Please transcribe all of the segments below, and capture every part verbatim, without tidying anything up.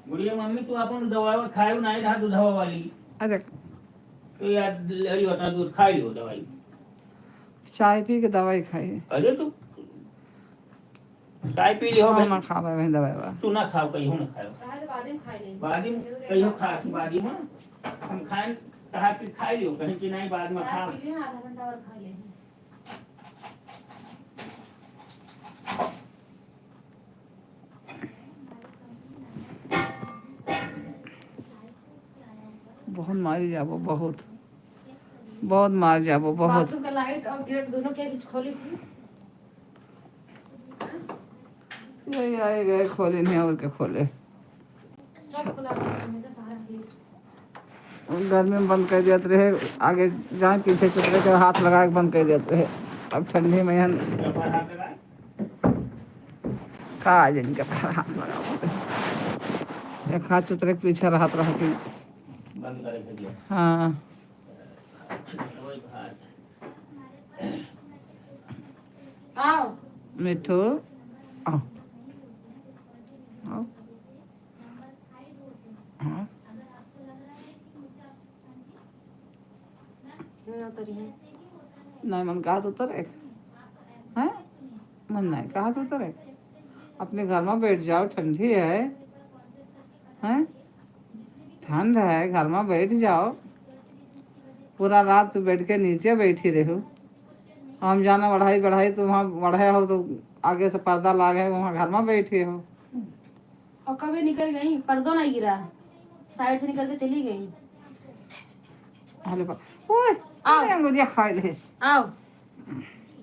बोलिए, "मम्मी, तू अपन दवाई खाए नहीं रहा, दूधवा वाली।" अरे। तो यार, ले लियो, अपना दूध खा लियो, दवाई। चाय पी के दवाई खाई। अरे, तू चाय पी लियो, हम भाई। ना खावे में दवाई बा। तू ना खाओ, कहियो ना खाओ। बाद में खाए लेंगे। बाद में कहियो खास, बाद में हम खाए, कहा कि खा लियो, कहीं कि नहीं, बाद में खाओ। पी लियो, आधा घंटा और खा लेंगे। बहुत मारी जाबो, बहुत, बहुत मारी जाबो, बहुत। बाथरूम का लाइट और गेट दोनों के बीच खोली थी। यही आए गए खोले नहीं और के खोले। गर्मी में बंद कर देत रहे, आगे जाए पीछे चुतरे के हाथ लगा के बंद कर देत रहे। अब ठंडी में हन का आज इनके पर हाथ लगा, एक हाथ चुतरे के पीछे रहत रह के। हाँ। आओ। मिठू, आओ। आओ। हाँ। नहीं उतरी है। नहीं, मन कहा तो उतरे। हैं? मन नहीं कहा तो उतरे। अपने घर में बैठ जाओ, ठंडी है। हैं? ठंड है, घर में बैठ जाओ। पूरा रात तू बेड के नीचे बैठी रहू। हम जाना बढ़ाई बढ़ाई, तू वहाँ बढ़े हो तो आगे से पर्दा लागे, वहाँ घर में बैठे हो। और कभी निकल गई, पर्दा नहीं गिरा, साइड से निकल के चली गई। अरे बा-, ओए, आओ। अरे अंगुरिया खा लेस। आओ,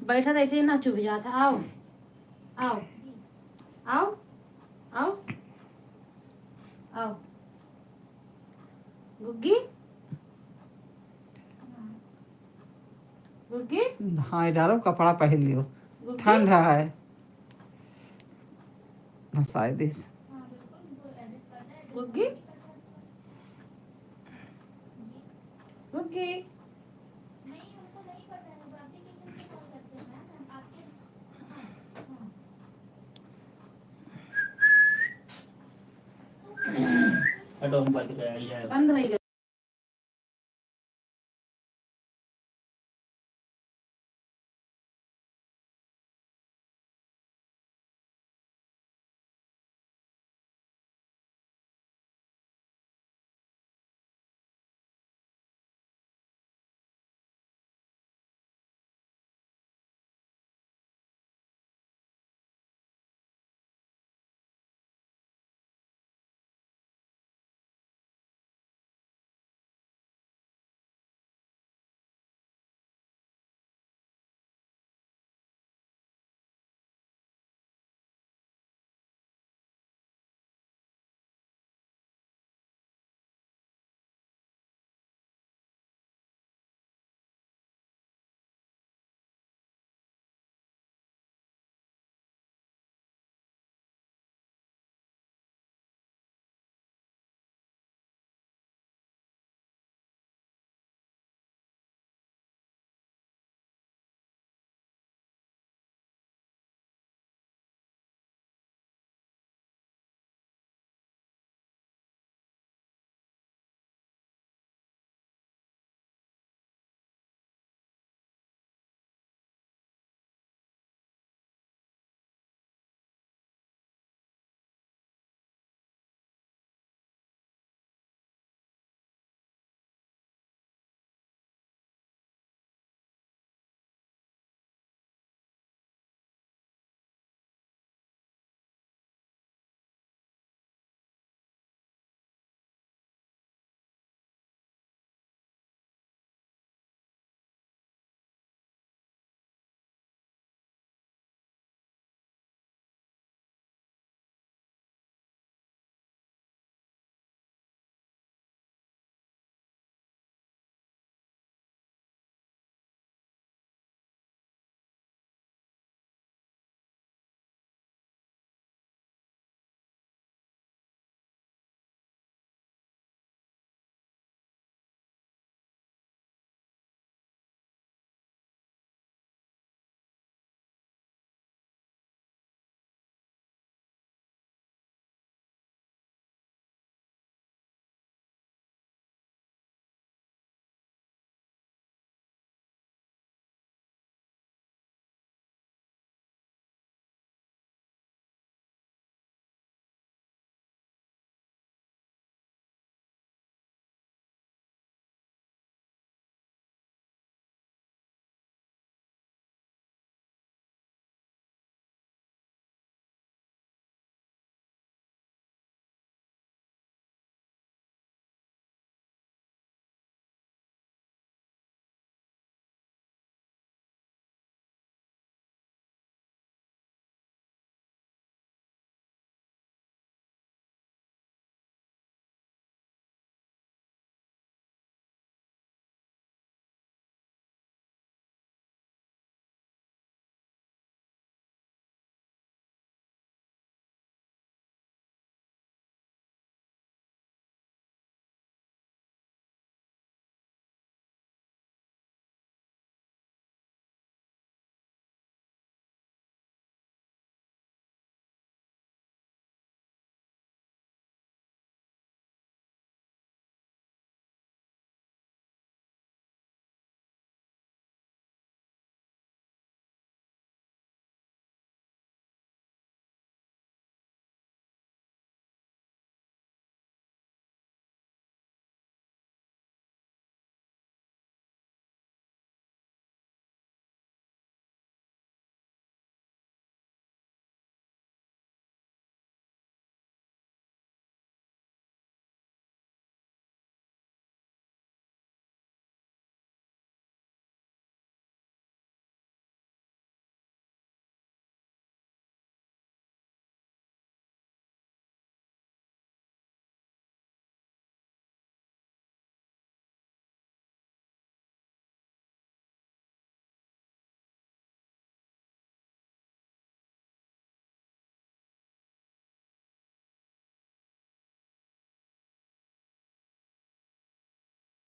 बैठा तो ऐसे ही ना चुभ जाता। आओ, आओ, आओ, आओ, आओ। गुग्गी, गुग्गी। नहाए डारो, कपड़ा पहन लियो, गुग्गी। ठंड है। नसाए दिस। गुग्गी, गुग्गी। हटो, हम बात कर, आई जाए। बंद हो गया।